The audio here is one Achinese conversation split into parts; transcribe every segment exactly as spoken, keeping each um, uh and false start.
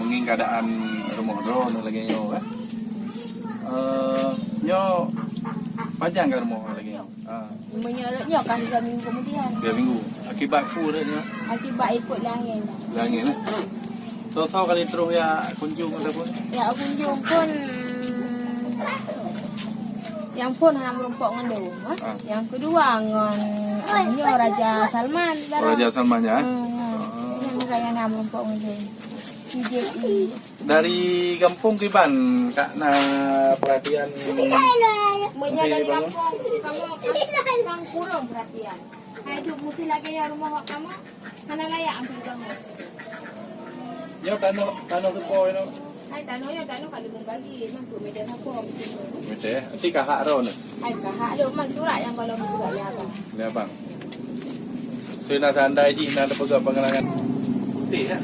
Ngieng keadaan rumoh droeneuh lagèe nyoe, eh. Eh, nyoe pajan ka rumoh lagèe nyoe? Ah. Meunyoe rot nyoe kan tiga minggu kemudian. Tiga minggu. Akibat peue rot nyoe? Akibat ikot lé angén. Lé angén, eh? Soe-soe kali troh jak kunjung ataupun? Jak kunjung pun nyang phôn hana meurumpok ngon lôn, eh. Ah. Nyang keudua ngon, eh, nyoe Raja Salman. Oh, Raja Salman, ya, eh? Hmm, ya. Ah. Nyang kaya hana meurumpok ngon lôn. Dari gampông kiban ka na perhatian? Meunyoe dari gampông, kamoe kan kurang perhatian. Hai duek musi lagèe nyan rumoh wak kamoe, hana layak amphon kamoe. Nyoe tanoh, tanoh teupo nyoe? Hai tanoh nyoe, tanoh ka lôn bagi, memang peuet meter sapo. Peuet meter? Nanti ka hak droeneuh? Hai ka hak lôn, memang surat nyang goh lom surat lé abang. Lé abang. Seuna seandai jih na teupeugah pengelangan. Putih, ya?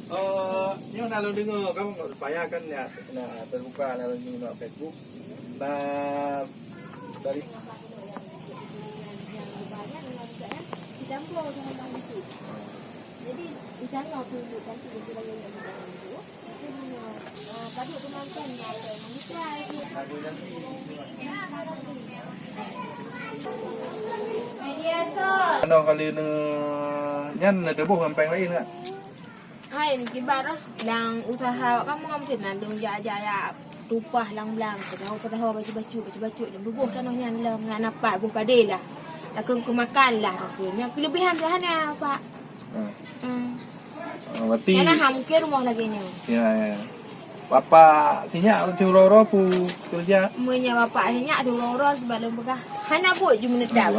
Eh, nyoe na lôn deungoe, kamoe ngon supaya kan na, na teubuka na lôn deungoe Facebook. Na dari Ano kali neu-, nyan neuteuboh ngon péng laén, kan? Hai, kiban ah, lam usaha awak kamoe mungken mandum jak-jak jak tupah lam blang, peutaho-peutaho bacut-bacut, bacut-bacut, dan tuboh tanoh nyan lom, ngon apat boh padé lah. Takheun keu makan lah, takheun. Nyang keulebihan tu hana, Pak. Hmm. Hmm. Oh, berarti Nyan lah, ha, mungken rumoh lagèe nyoe. Ya, ya. Bapak sinyak siuroe-uroe peue keureuja? Meunyoe bapak sinyak siuroe-uroe, sebab lôn peugah, hana buet ju meunetap.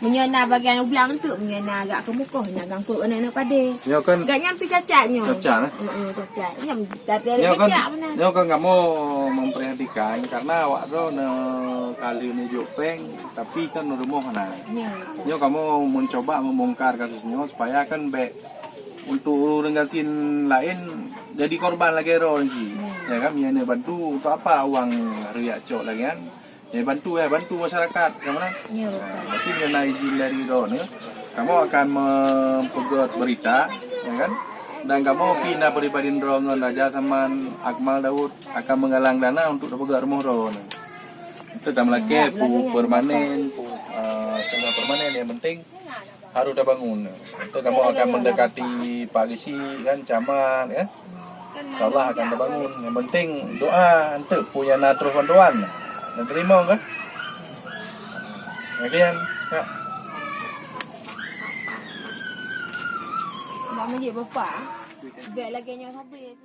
Meunyoe na bagian u blang teuk, meunyoe na agak keu mukoh, na gangkot aneuk-aneuk padé. Nyoe kan Gak nyan pih cacat nyoe. Cacat, eh? Heeh, cacat. Nyan, tapi Nyoe kan, cacat beuna. Nyoe kan kamoe memperhatikan karena awak droeneuh ka lheueh neujok péng, tapi kan rumoh na. Ya. Nyoe kamoe mencoba membongkar kasus nyoe supaya kan bèk untuk ureueng gasien laén jadi korban lagèe droeneuh cit. Ya kan, meunyoe neubantu, untuk apa uang harus jak cok lagèe nyan? Ya, bantu, ya, bantu masyarakat, ka meunan? Ya, betul. Ha, berarti meunyoe na izin dari droeneuh, kamoe akan mempeugèt berita, ya kan? Dan kamoe pih na pribadi droe ngon Raja Saman, Akmal Daud akan menggalang dana untuk tapeugèt rumoh droeneuh. Itu dah melakèe, Ya, pu-, melakèe permanen, pu-, eh, setengah permanen, yang penting harus tabangun. Itu kamoe akan mendekati Pak Geuchik kan, camat kan. InsyaAllah akan tabangun. Yang penting doa enteuk, peue nyang na troh bantuan. Neuterima kan? Kemudian, ya. Bak meujieb bapak. Bèk lagèe nyoe sabe.